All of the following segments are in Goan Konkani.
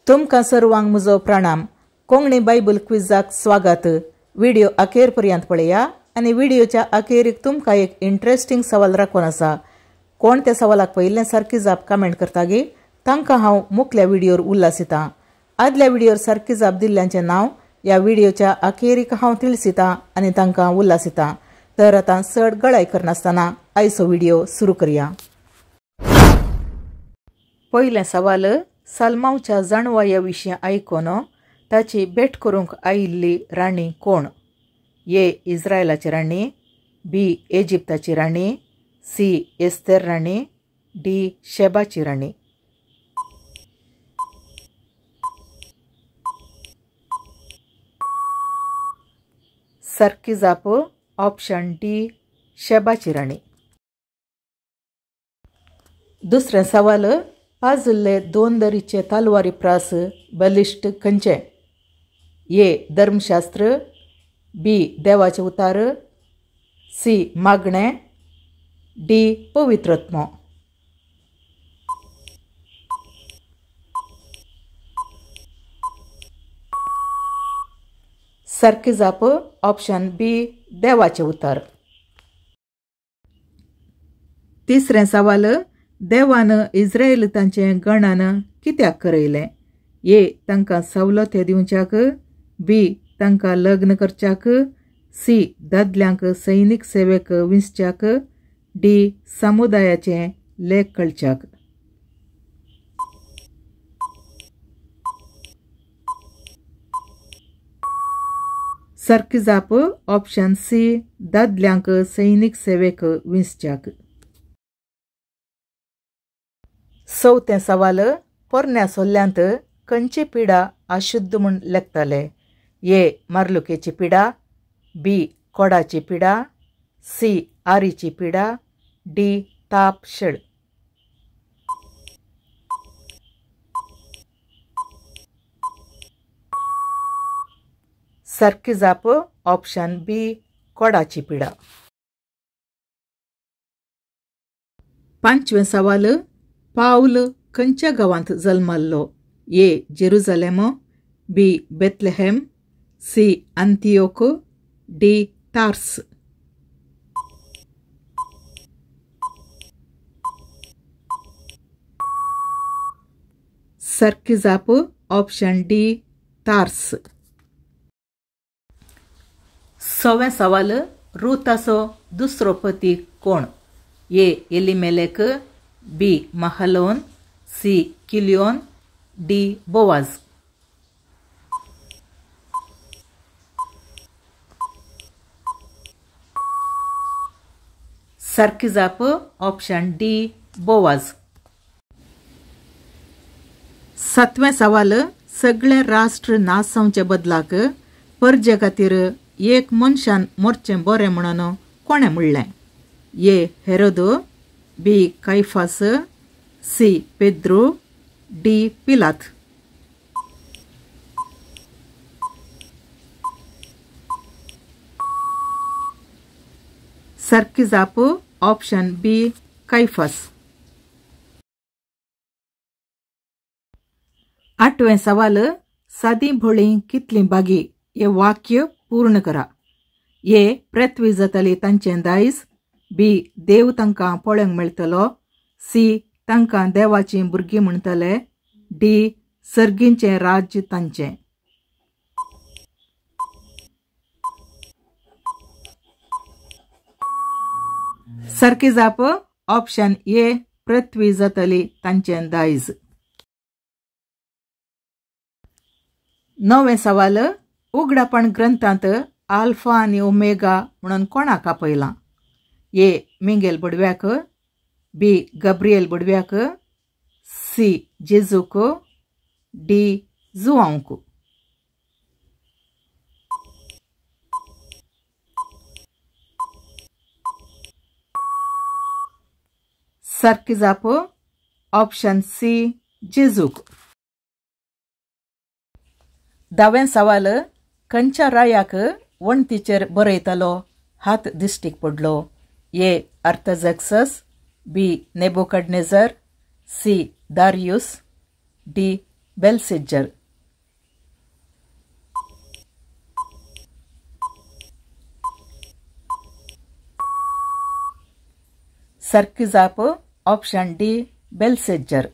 तुमकां सर्वांक म्हजो प्रणाम. कोंकणी बायबल क्विजाक स्वागत. व्हिडिओ अखेर पर्यंत पळया आनी व्हिडिओच्या अखेरीक तुमकां एक इंट्रस्टिंग सवाल राखून आसा. कोण त्या सवालाक पयिल्लें सारकी जाप कमेंट करता गे तांकां हांव मुखल्या व्हिडियोर उल्हासितां. आदल्या व्हिडियोर सारकी जाप दिल्ल्यांचें नांव ह्या व्हिडिओच्या अखेरीक हांव तिळसितां आनी तांकां उल्हासितां. तर आतां चड गळाय करनासतना आयचो व्हिडिओ सुरू करया. पयलें सवाल, सालमावच्या जाणवाया विशीं आयकून ताची भेट करूंक आयिल्ली राणी कोण? ए इस्रायलाची राणी, बी इजिप्ताची राणी, सी एस्तेर राणी, डी शेबाची राणी. सारकी जाप ऑप्शन डी शेबाची राणी. दुसरें सवाल, पाजुल्ले दोन दरीचे तलवारी प्रास बलिश्ट खंयचे? ए धर्मशास्त्र, बी देवाचे उतार, सी मागणें, डी पवित्रत्म. सारकी जाप ऑप्शन बी देवाचे उतार. तिसरें सवाल, देवान इस्रायलितांचें गणन कित्याक करयलें? ए तांकां सवलती दिवच्याक, बी तांकां लग्न करच्याक, सी दादल्यांक सैनीक सेवेक विंचच्याक, डी समुदायाचें लेख कळच्याक. सारकी जाप ऑप्शन सी दादल्यांक सैनीक सेवेक विंचच्याक. चवथें सवाल, पोरण्या सोल्ल्यांत खंयची पिडा अशुद्ध म्हूण लेखताले? ए मार्लुकेची पिडा, बी कोडाची पिडा, सी आरीची पिडा, डी ताप शेळ. सारकी जाप ऑप्शन बी कोडाची पिडा. पांचवें सवाल, पावल खंयच्या गांवांत जल्मल्लो? A Jerusalem, B Bethlehem, C Antioch, D Tarsus. सारकी जाप ऑप्शन डी तार्स. सवें सवाल, रुताचो दुसरो पती कोण? A Elimelech, B Mahlon, C Chilion, D Boaz. सारकी जाप ऑप्शन डी बोवाज. सातवें सवाल, सगळे राष्ट्र नाश जावचे बदलाक परजे खातीर एक मनशान मरचें बरें म्हणून कोणें म्हणलें? A Herod, B Caiaphas, C Pedro, D पिलात. सारकी जाप ऑप्शन बी कायफास. आठवें सवाल, सादी भोळी कितली बागी हे वाक्य पूर्ण करा. ए पृथ्वी जातली तांचें दायज, बी देव तांकां पळोवंक मेळटलो, सी तांकां देवाचीं भुरगीं म्हणटले, डी सर्गींचें राज्य तांचें. सारकी जाप ऑप्शन ए पृथ्वी जातली तांचें दायज. णवें सवाल, उगडापण ग्रंथांत आल्फा आनी ओमेगा म्हणून कोणाक आपयलां? ए मिंगेल बडव्याक, बी गब्रियल बडव्याक, सी जेजूक, डी जुआंवक. सारकी जाप ऑप्शन सी जेजूक. धावें सवाल, खंयच्या रायाक वण्टीचेर बरयतालो हात दिश्टीक पडलो? A Artaxerxes, B Nebuchadnezzar, C Darius, D बेलसेज्जर. सारकी जाप ऑप्शन डी बेलसेज्जर.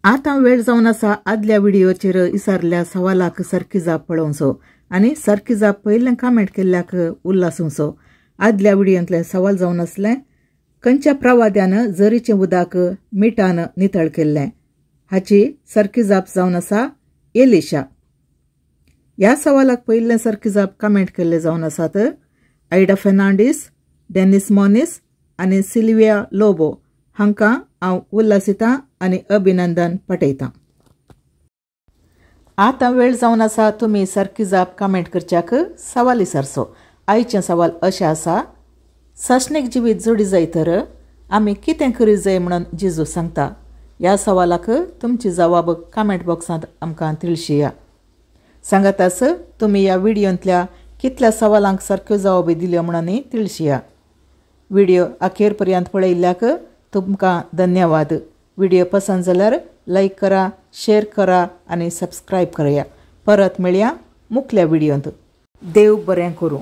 आतां वेळ जावन आसा आदल्या व्हिडियोचेर विचारल्या सवालाक सारकी जाप पळोवचो आनी सारकी जाप पयलें कमेंट केल्ल्याक उल्लासूंचो. आदल्या व्हिडियोंतलें सवाल जावन आसलें, खंयच्या प्रवाद्यान जरीचें उदक मिठान नितळ केल्लें? हाची सारकी जाप जावन आसा एलिशा. ह्या सवालाक पयलें सारकी जाप कमेंट केल्ले जावन आसात आयडा फेर्नांडीस, डेनिस मोनीस आनी सिल्विया लोबो हांकां हांव उल्लासितां आनी अभिनंदन पाठयतां. आतां वेळ जावन आसा तुमी सारकी जाप कमेंट करच्याक सवाल विचारचो. आयचें सवाल अशें आसा, सासणीक जिवीत जोडी जाय तर आमी कितें करी जाय म्हणून जेजू सांगता? ह्या सवालाक तुमची जवाब कमेंट बॉक्सांत आमकां तिळशिया. सांगातास तुमी ह्या व्हिडियोंतल्या कितल्या सवालांक सारक्यो जवाबी दिल्यो म्हणून तिळशिया. व्हिडियो अखेर पर्यंत पळयल्ल्याक तुमकां धन्यवाद. व्हिडियो पसंत जाल्यार लायक करा, शेअर करा आनी सबस्क्रायब करया. परत मेळया मुखल्या व्हिडियोंत. देव बरें करूं.